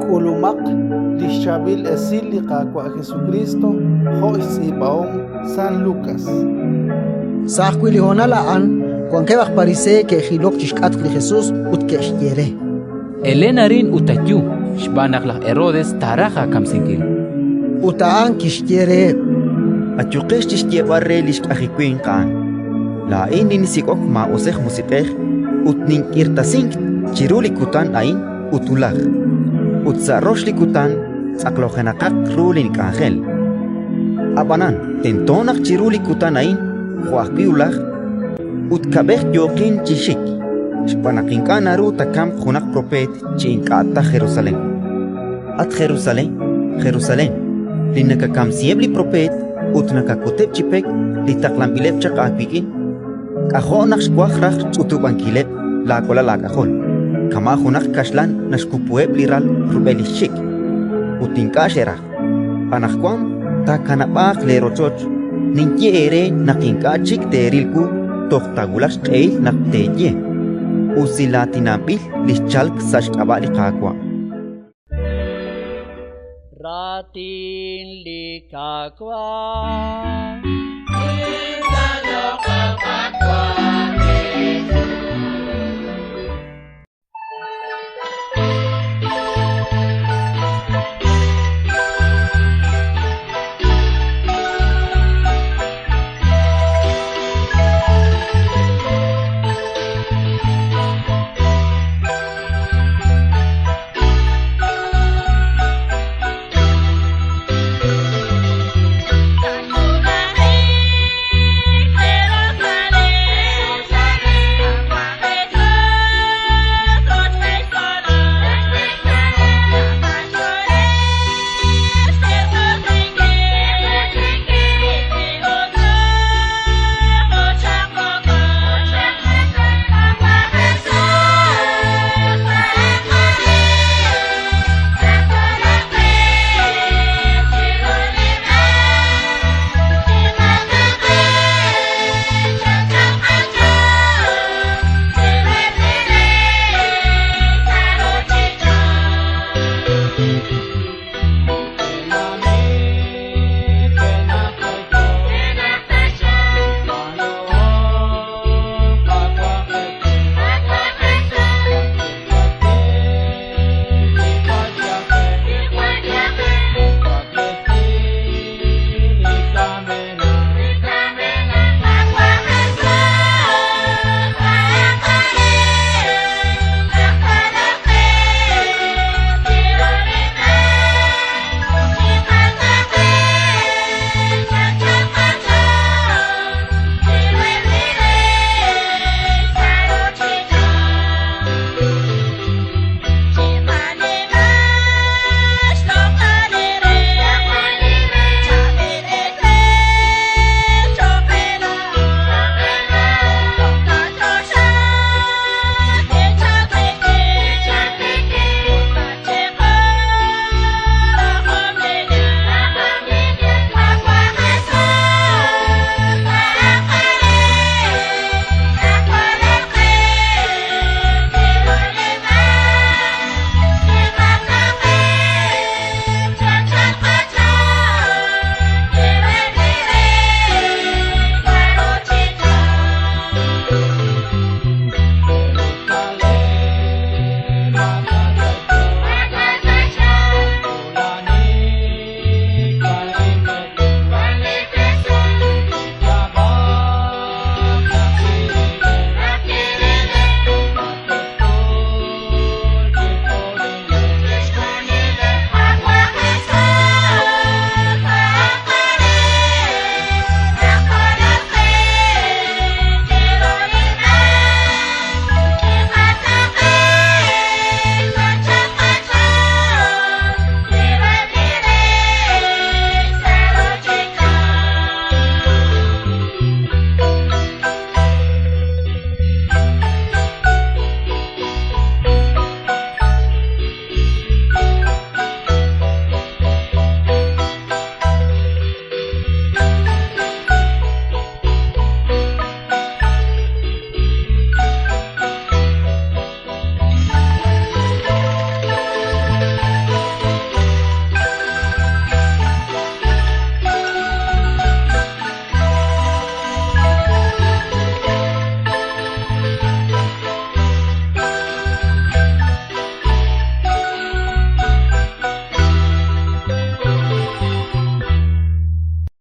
K'ulumaq li xChaab'il Esil li Qaawa' Jesukriist jo' xtz'iib'ahom San Lukas. Sa' ajwi' li honal a'an wankeb' aj Pariseey ke'jilok chi xk'atq li Jesus ut ke'xye re: Elen arin ut ayu, xb'aan naq laj Herodes taaraj aakamsinkil. Ut a'an kixye reheb': Ayuqex chi xyeeb'al re li xk'ajil winq a'an: Laa'in ninsik'ok maa'usej musiq'ej ut nink'irtasink chiru li kutan a'in ut wulaj, ut sa' rox li kutan tz'aqlojenaqaq ru link'anjel. Ab'anan tento naq chiru li kutan a'in jo' ajwi' wulaj ut kab'ej yooqin chi xik, xb'aan naq ink'a' naru taakamq junaq propeet chi ink'a' ta Jerusalén. At Jerusalén, Jerusalén, li nakakamsiheb' li propeet ut nakakuteb' chi pek li taqlanb'ileb' chaq aawik'in, k'ajo' naq xwaj raj xch'utub'ankileb' laawalal aak'ajol, kama' junaq kaxlan naxkupuheb' li ral rub'el li xxik', ut ink'a' xeraj! Anaqwan taakanab'aaq leerochoch. Ninye eere naq ink'a' chik teeril wu toj taawulaq xq'ehil naq teeye: «Usilaatinanb'il li xchalk sa' xk'ab'a' li Qaawa'». Raatin li Qaawa'.